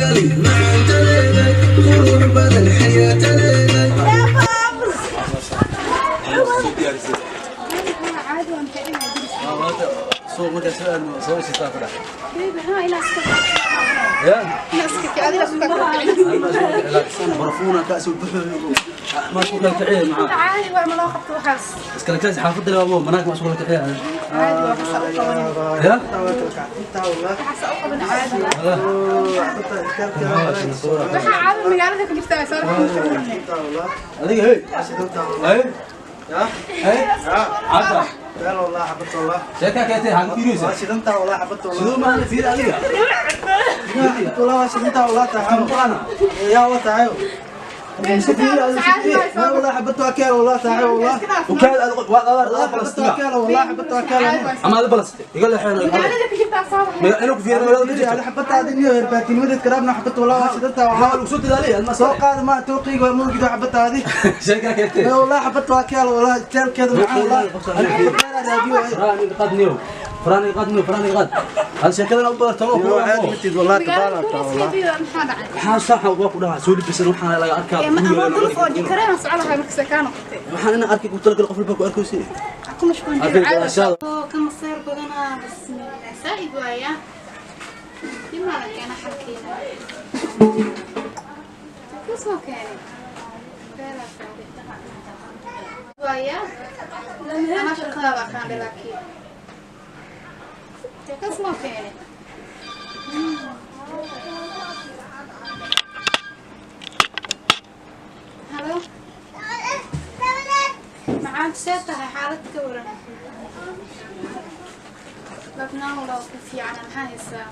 Gali macaantadeeda, qurux badan xayaatadeeda. Caadi waan kicinaa deriska. Suuq markaa soo aadno, soo isitaa ku dhax. Baby, haa, ilaa iska Ya. ilaa iska kici, adiga iska kicin. Barafuuna ka soo buxo, ma isku kala kiciye maxaa? Caadi waa, ma loo qabto waxaas. Iskala kaas xaafadda laba manaag ma isku kala kiciye. Caadi waa, waxaas u qabanin. Ya. Waxaas u qaban, caadi waxaa caadi magaalada ka jirta soo raxmi. Adiga hey hey hey, hadda sheeka keetay xag fiiriyeysa sidoo ma ana fiir adiga. Qur'aana وكاد waa balastay ama ada balastay iga leexeen. Magaalada ka jirtaa soo raxmi. Inuu ku fiiriyo magaalada ka jirto waxaa lagu soo dadaalay alma Soo qaad ma tooqiga waa muugido xabadaadi. Sheeka keetay. Wallah xabad waa kaal, wallah jeelkeedu macaan, wallah فراني قاد نيو، فراني قاد نيو، فراني قاد هذا sheekadan u badan talo. Caadi matid wallah. Magaalada kuriskeeda maxaa dhacay? Maxaa saxa waa ku dhahaa soo libisan, waxaana laga arkaa. Ee ma ama dulf oo jikareena socdahay marka sekaan noqotay. Waxaan ina arkay ku talagal qof walba ku arkaysi. Ku mashquul Adiga jir caadi gadaashaada. Oo ka maseer badanaa, bismillah, saa'id waaya dimaa la keena xalkeena kusoo keenay beelaa saaray waaya anaa shaqadaada aqaanay, laakiin kasoo keenay. Halo, maxaad see tahay? Xaalad ka waran? Labnaan walaa ku fiican, maxaa haysaa?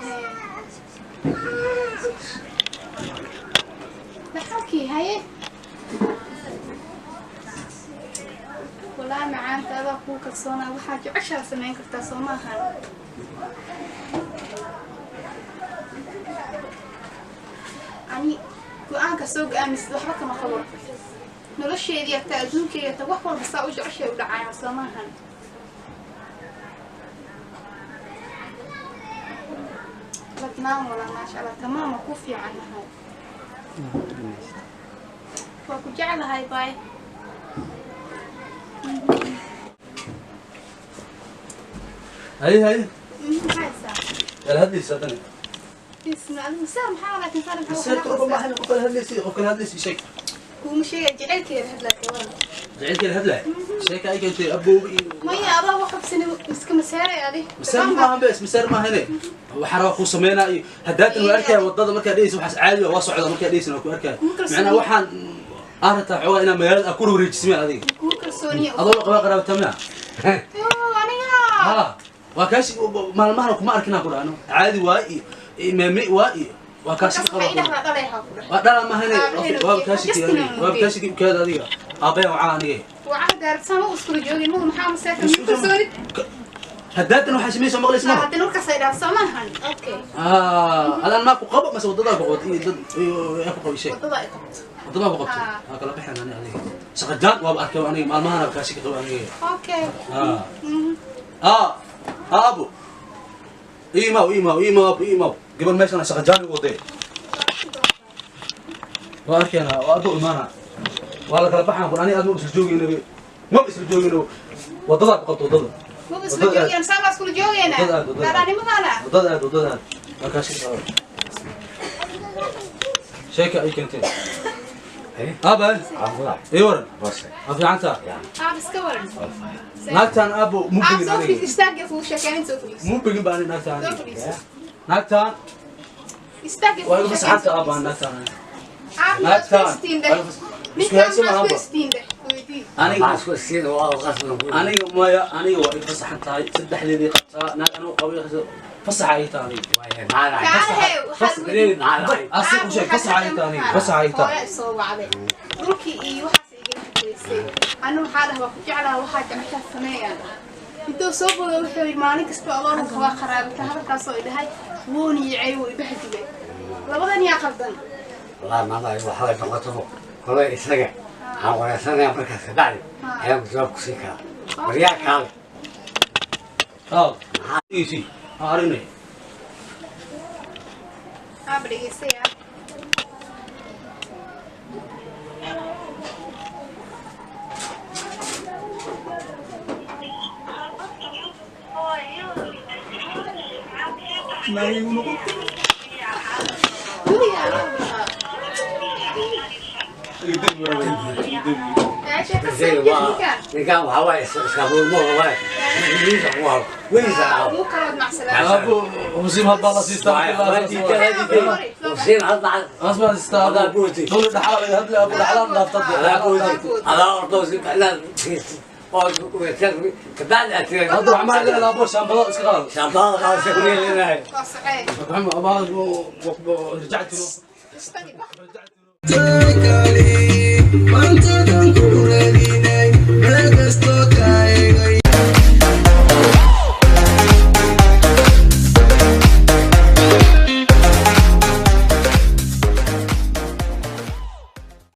Hee. Dhaxalkii haye walaa macaanta adaa kuu kalsoonaa, waxaa jeceshaa samayn kartaa, soo maahan? Ani go-aanka soo go-aamisid waxba kama qabo, nolosheedii hataa adduunkeyga hataa wax walba saa u jeceshay u dhacayaan, soo maahan? Ladnaan walaa, maasha Allah, tamaama ku fiican nahay, waa ku jeclahay, baay. Hay hay. Maxaa haysaa? Yala hadlaysa tani. Bismi Allah, masaar maxaa laakiin saaran maxaa? Maseerka qof ma ahayn, qof kale hadlaysi, qof kale hadlaysi sheeg. Kuuma sheegay, jacaylkeeda hadlaa ka waran. Jacaylkeeda hadlay sheeka ay keentay abowga iyo Maya, adaa wax qabsani iska masaaray adi. Maseer ma ahan bes, maseer ma ahane, waxaa rabaa kuu sameynaa iyo haddaatan waa arkaya wadada markaa dhehaysa waxaas caadi waa socda, markaa dhehaysa waa ku arkaya. Macnaa waxaan aan rabtaa xoogaa inaa magaalada aa ku wareejismeen adiga. Kuu kalsooniya. Adoo la qabaa qaraabata miya? Yoo, aniga ha waa kaashi maalmahana kuma arkinaa ku dhahno caadi waa iyo maami waa iyo waa kaashi. Markaas waxay qaba idhahdaa dhalay haa ku dhah. Waa dhala mahane. Aabaheena. Waa kaashi. Justin. Waa kaashi ukaada adiga aabaya wacaa aniga. Waa daarsan ma iskula joogin muu maxaa maseerka muu kalsoonid. Haddaatan waxaa samaysa maqlays ma? Haddana warkaas ay dhaha soo maahan, okay. Adaan maa ku qabo mase wadadaa ku qabat iyo dad iyo yaa ku qabay sheeg. Wadada ay qabto. Wadadaa ku qabto. Ah. Waa kala baxeen ani adiga shaqajaan waaba arkay aniga maalmahana kaashi ka qabo aniga. Okay. Abo imaw imaw imaw abo imaw gabar meeshan shaqajaan igu waday waa arkeenaa, waa adoo imaana, waa la kala baxaan kun ani aad ma isla joogayna, ma isla joogayno, wadadaa ku qabto wadada. Maba isla joogayaan, saan baa iskula joogaynaa. Wadada aad, wadada aad. Dhaadhaanimadana. Wadada aad, wadada aad waa kaashi ka qabo sheeka ay keenteen aaba ii waran, waa fiicantaa. Aab iska waran. Naagtaan aabo mu Aab begin soo aniga. fadhiis, istaagga kugu sheekeynin, soo fadhiis. Mu begin baa ani naagtaan Soo aniga. fadhiis. Naagtaan Istaagga waa kugu iga sheekeynin. fasaxanta aaba naagtaan aniga. Aab maxaad Naagtaan isku istiin dheh? waa iga fas- isku Ninkaan hayso maxaad maaha. isku istiin dheh? Weydii. Aniga aniga maya, aniga waa ii fasaxan tahay, saddexdeedii qabtaa naag anigu qabay fasaxa ay tahay aniga. Kaalahe, waxaad weydiin. Asi u sheeg fasaxa ay tahay aniga, fasaxa ay tahay. Hooyo soo wacday. Dhulkii iyo waxaas igala hadlaysay. Anu waxaa dhahay waa ku jeclaha, waxaa jeceshaa sameeyaan. Intuu soo bogo wuxuu yidhi maalin kasta adoo dhulka waa qaraabata, hadalkaasoo i dhahay wuuna yicay, wuu ibahdilay. Labadan yaa qaldan? Kolay isaga waxaan wareysanaya markaas kabacdi ayaan jawaab ku siin karaa, waryaa kaale. Ah isi Ha aragnay. Aaba dhegeystaya. Weligaa anaa lahaa. Ee, sheeko ninkaan. Ninkaan waxaa waaye iskaabuurmo waaye. Wiilkiisa ku haro. Wiilkiisa haro. Wuu kala wad macsalaa. Abu husim hadda la siistaa. Husiin hadda asma siistaa. Adaa booti. Dowlad dhaxal laga hadlay abu dhaxal dhaaftad. adaa booti. Adaa ordo si inaad siisid oo kabacdi aad tiri. Hadda wax ma leeyahay abu shaambada iska qaad. Shaambada qaadaysa ku yeelinayo. Waa socee. Maxamed abaa rajactu. Istagi bax. تكالي.